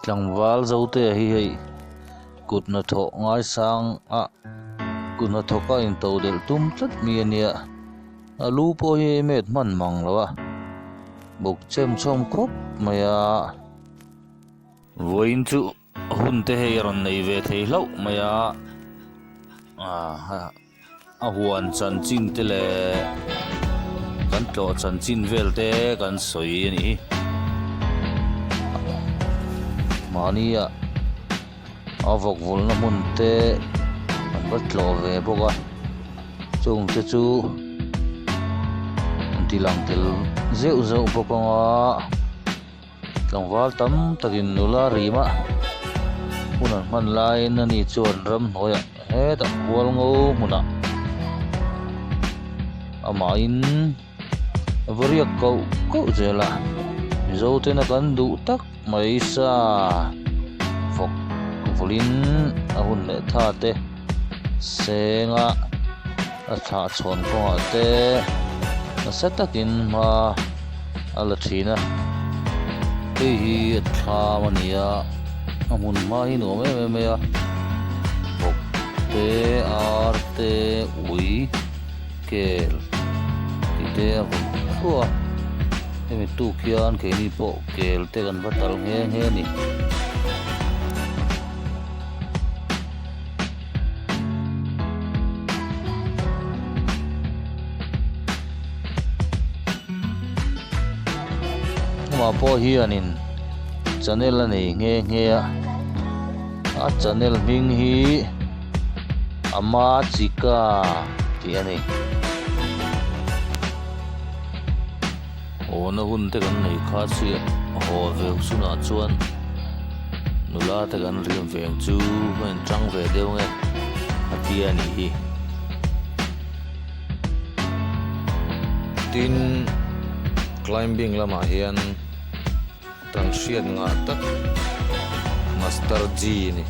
Tlangval zote hi hei kut hnathawh ngaisang a kut hnathawk a into delh tum tlat mi a nia a lu pawh hi a met hman mang lo a buk chem chhawm khawp mai a. Vawiin chu hun te hei a rawn nei ve thei hlauh mai a ah. A huan chanchin te leh kan tlawh chanchin vel te kan sawi a nih hi. Mahni ah a vawk vawlhna hmun te an va tlawh ve bawk a chung te chu an ti lang tel zeuh zeuh bawk ang a. Tlangval tam takin nula rim a hun an hman laiin ani chuan ramhnuaiah hetah hual ngo hmunah amahin a va riak koh koh zel a Mizo tena kan duh tak mai sa vawk vawlin a hun leh tha te senga a thlah chhawn kawngah te nasa takin hma a la thin a hei hi a thlam a ni a a hmun hma hi nuam em em mai a bawk te ar te ui kel tih te a vawm thluah a hemi tuk hian keini pawh kel te kan va tal nghe nghe a ni. Amah pawh hianin channel a nei nghe nghe a a channel hming hi Ama Chika tih a ni. Haw-na hun te kan nei kha chiah haw ve chhunah chuan nula te kan riam ve ang chu ka inchang ve deuh nge a ti a nih hi. Tin, climbing lamah hian tan hriat ngah tak Master G a ni.